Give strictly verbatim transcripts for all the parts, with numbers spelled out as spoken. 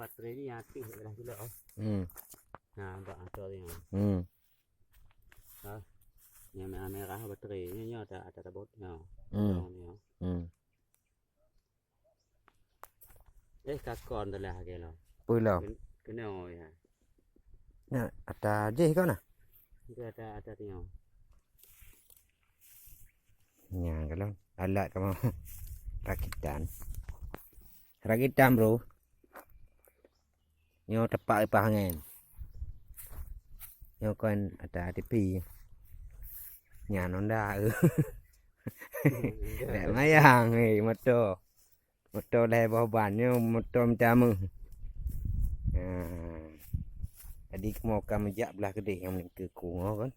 Baterai ni aktif dah gila. Hmm. Nah, bak motor ni. Hmm. Ha. Yang merah-merah baterai ni, ni ada, ada tabot. Ya. Hmm. Ni, ya. Hmm. Eh, kakon telah ke lo. Pula. Kena ya. Nah, ada je kau nah. Itu ada, ada tengok. Nya, kalau alat kamu rakitan. Rakitan, bro. Nyoe tepak ipah angén. Nyoe kon ata T P. Nyan Honda. Lek mayang, eh, moto. Moto lhèe boh ban, nyoe moto mita meuh. Ha. Jadi kamoe ka meujak blah keudeh nyang meulingkeu ku nyoe kan.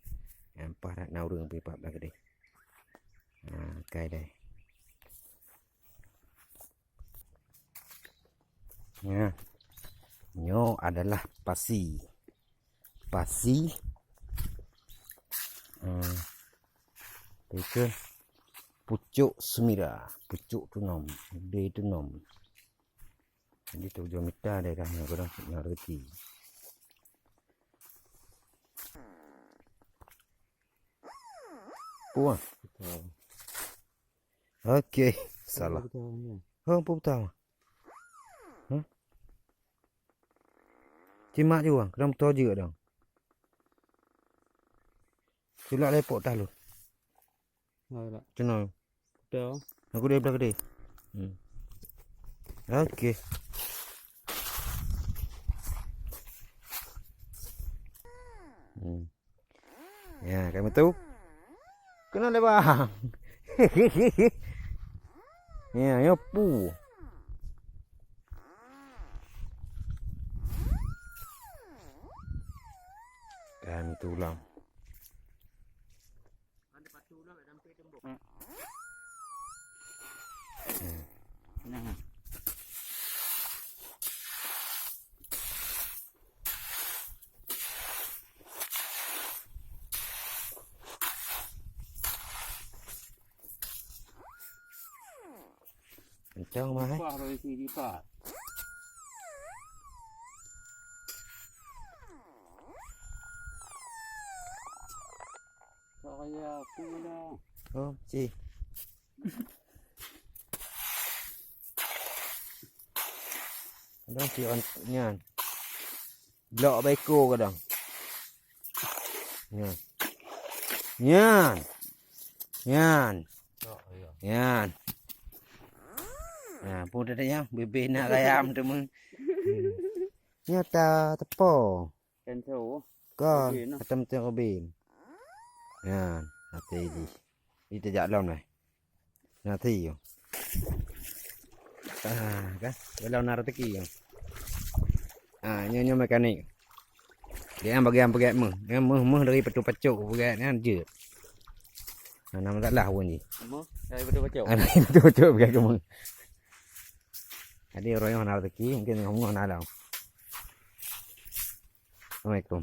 Nyan paih na ureueng bri bak blah keudeh. Ha, kai dai. Ya. Nyoe adalah pasi. Pasi. Hmm. Itu pucuk semira, pucuk tunom, gede tunom. Jadi tujoh mita daerah nyoe kadang nyoe rezeki. Puah. Okey, salah. Betul, betul, ya. Ha, apa betul? Ha? Cimak juga, kena betul juga dong. Silap lepok talu. Ha, tak. Cina. Betul. Aku dari belakang dia. Hmm. Okey. Hmm. Ya, kamu tu. Kena lewat. Ya, ya pu. Kamu tu ulang. Kencang mah, eh. Upah dari sini, Pak. Saya pulang. Oh, si. Kadang si on nyan. Blok beko kadang. Nyan. Nyan. Nyan. Oh, iya. Nyan. Nah, pun ada yang bebek nak gayam tu mung. Nyata tepo. Kan so. Kan, robin lah. Atam teu robin. Nyan, hati jih. Ita jak lom lah. Nanti yo. Ah, kan? Kalau na rezeki yo. Ah, nyoe, nyoe mekanik. Dia yang bagian pakai meuh. Yang meuh, meuh dari patu pacok pakai kan je. Nah, nama tak lah pun je. Meuh dari patu pacok. Ah, dari patu pacok pakai ke meuh. Jadi orang yang na rezeki mungkin ngomong na lah. Assalamualaikum.